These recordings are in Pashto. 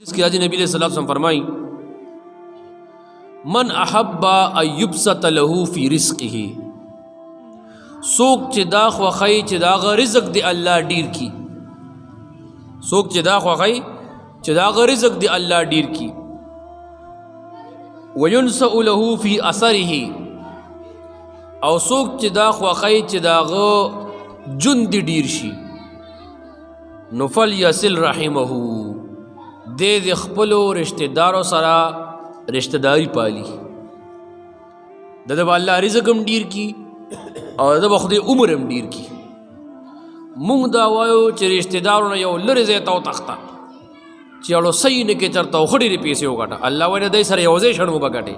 حدیث کې راځي، نبی علیہ الصلوۃ والسلام فرمایي: من احب ان يبسط له فی رزقه، څوک چې دا خوخی چې دا غ رزق دی الله ډیر کی، څوک چې دا خوخی چې دا غ رزق دی الله ډیر کی، وینسأ له فی اثره، او څوک چې دا خوخی چې دا غ جون دی ډیر شي، نو فلیصل رحمه، دې د خپلو رشتہ دارو سره رشتہ داری پالي. د به الله رزق هم ډیر کی او د به خدای عمر هم ډیر کی. مونږ دا وایو چې رشتہ دارو نه یو لرې ځای ته وتښته چې اړو صحیح نه کې چرته خو ډېرې پیسې وګټه. الله وایي دای سره یو ځای شړو به ګټې،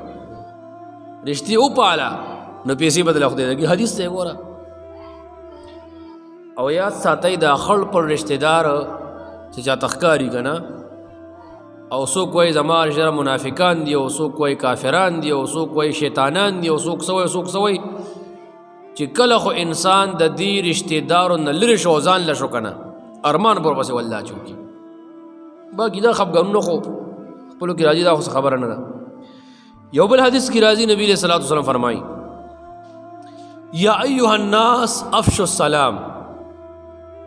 رشتې وپاله نو پیسې بدله خدای درکړي. حدیث ته ګوره. او یاد ساتئ، دا خړ پر رشتہ دار چې چاته ښکاري که نه، او څوک وایي زما رشتہ دار منافقان دي، او څوک وایي کافران دي، او څوک وایي شیطانان دي، او څوک څه وایي، څوک څه وایي، چې کله خو انسان د دې رشتہ دارو نه لرې شو، ځان له شو که نه، ارمان پر پسې والله چوکي. باقي دا خفګانونه خو خپلو کې راځي، دا خو څه خبره نه ده. یو بل حدیث کې راځي، نبی علیہ الصلوۃ والسلام فرمایي: یا ایها الناس افشوا السلام،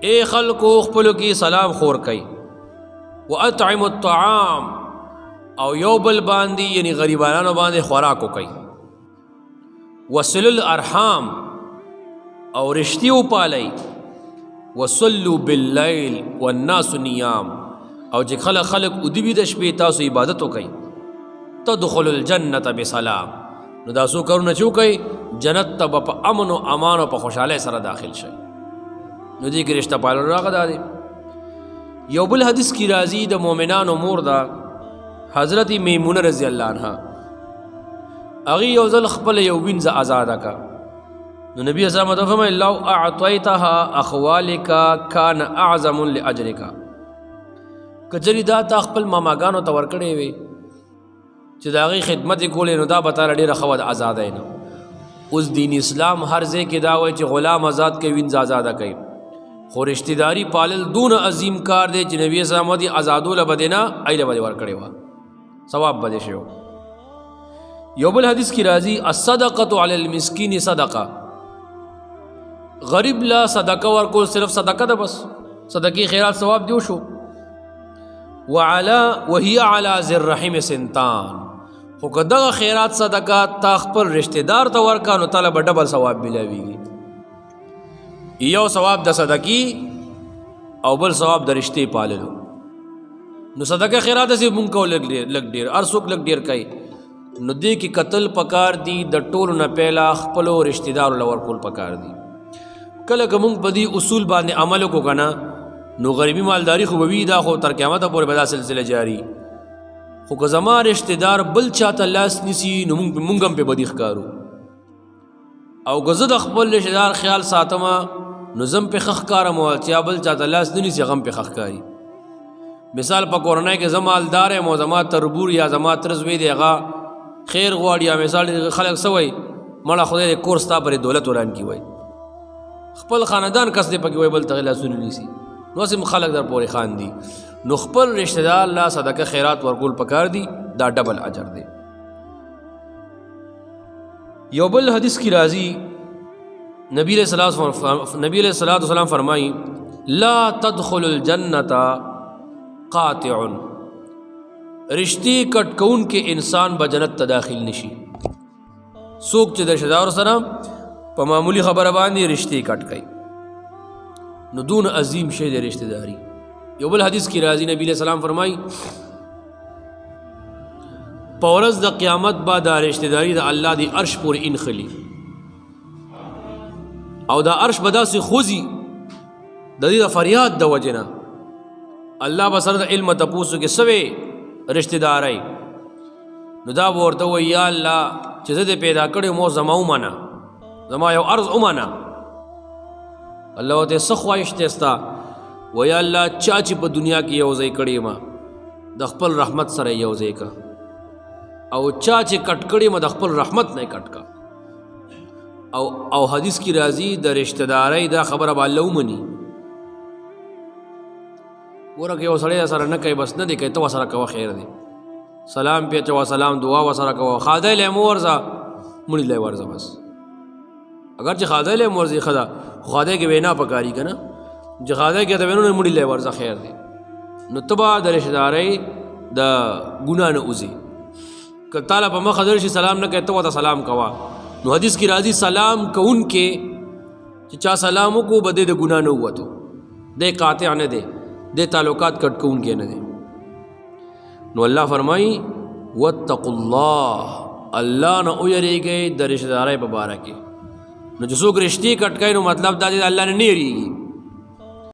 اے خلکو خپلو کې سلام خور کوي، واطعم الطعام، او یو بل باندې یعنی غریبانو باندې خوراک وکړي، وصل الارحام، او رشتي وپالئ، وصلوا بالليل والناس نيام، او چې خلک خلک ودی وي د شپې تاسو عبادت وکړئ، تدخل الجنه بسلام. نو دا څو کارونه چې وکړئ، جنت ته به په امن او امان او په خوشحالۍ سره داخل شئ. نو دې کې رشته پاللو راغه دا دی. یو بل حدیث کې راځي، د مؤمنانو مور ده حضرت میمونه رضی الله عنها، هغې یو ځل خپل یو وینځه آزاده کا. نو نبی اسلام ته فرمایي: لو اعطیتها اخوالک کان اعظم لاجرک. کچری دا تا خپل ماماګانو ته ورکړې وي چې د هغې خدمت یې کولې، نو دا به تاله ډېره ښه وه د ازادۍ نه. اوس دین اسلام هر ځای کې دا وایي چې غلام آزاد کوي، وینځه آزاده کوي، خو رشتہ داری پالل دون عظیم کار دی چې نبی اسلام دې آزادو له به دې نه ایله به دې ورکړې وه، ثواب به دې شو. یو بل حدیث کې راځي: الصدقه علی المسکین صدقه، غریب لا صدقه ورکول صرف صدقه ده، بس صدقې خیرات ثواب دیو شو. وعلى وهي على ذي الرحم سنتان، خو که دغه خیرات صدقه تا خپل رشتہ دار ته ورکا، نو تعالی به ډبل ثواب ملاویږي. یو ثواب د صدقې او بل ثواب د رشتې پاللو. نو صدقه خیرات سي مونږ کو لګ ډیر لګ ډیر هر څوک لګ ډیر کوي. نو دې کې قتل پکار دي، د ټولو نه پهلا خپلو رشتہ دارو له ورکول پکار دي. کله که مونږ په دې اصول باندې عمل وکړو که نه، نو غریبي مالداري خو به وي، دا خو تر قیامته پورې به دا سلسله جاري. خو که زما رشتہ دار بل چاته لاس نیسي، نو مونږ هم پې بدي ښکارو، او که زه د خپل رشتہ دار خیال ساتم، نو زه هم پې ښه ښکارم، او چې بل چاته لاس نه نیسي، هغه هم پې ښه ښکاري. مثال په کورنۍ کې زه مالدار یم او زما تربور یا زما تره زوی دی، هغه خیر غواړي، یا مثال خلک څه وایي: مړه خدای دې کور ستا پرې دولت وران کړي. وایي خپل خاندان کس دې پکې وایي بل ته لاسونه نیسي، نو هسې هم خلک در پورې خاندي. نو خپل رشتہ دار لا صدقه خیرات ورکول پکار دي، دا ډبل اجر دی. یو بل حدیث کې راځي، نبی علیہ الصلوۃ والسلام فرمایي: لا تدخل الجنة قاطع، رشتې کټ کون کې انسان به جنت ته داخل نشي. څوک چې د رشتہ دار سره په معمولی خبره باندې رشتې کټ کوي، نو دون عظیم شی د رشتہ داری. یو بل حدیث کې راځي، نبی علیہ السلام فرمایي: په ورځ د قیامت به دا رشتہ داری د الله دی عرش پورې انخلي، او دا عرش به داسې خوځي د دې د فریاد د وجې نه. الله به سره د علم تپوسو کې سوې رشتہ داري، نو دا به ورته وایي: یا الله، چې زه دې پیدا کړی مو، زما ومنه، زما یو عرض ومنه. الله ورته څه خواهش دی ستا؟ وایي: الله، چا چې په دنیا کې یو ځای کړی ما، د خپل رحمت سره یو ځای کا، او چا چې کټ کړی ما، د خپل رحمت نه کټ کا. او حدیث کې راځي، د رشتہ دارۍ دا خبره به الله ومني. ګوره که یو سړی سره نه کوي، بس نه دی کوي، ته ورسره کوه، خیر دی. سلام پې اچوه، سلام دعا ورسره کوه، ښادۍ له یې مه ورځه، مړي له یې ورځه. بس اگر چې ښادۍ له یې ورځي ښه ده، خو ښادۍ کې وینا پکاري که نه، چې ښادۍ کې ته وینو مړي له یې ورځه، خیر دی. نو ته به د رشته دارۍ د ګناه نه وځې. که تاله په مخه درشي سلام نه کوي، ته ورته سلام کوه. نو حدیث کې راځي سلام کوونکې چې چا سلام وکړو به دی د ګناه نه ووتو، دی قاطع نه دی، دی تعلقات کټ کوونکی نه دی. نو الله فرمایي واتقوا الله، الله نه ویریږئ د رشته دارۍ په باره کې. نو چې څوک رشتې کټ کوي نو مطلب دا دی الله نه نه یریږي.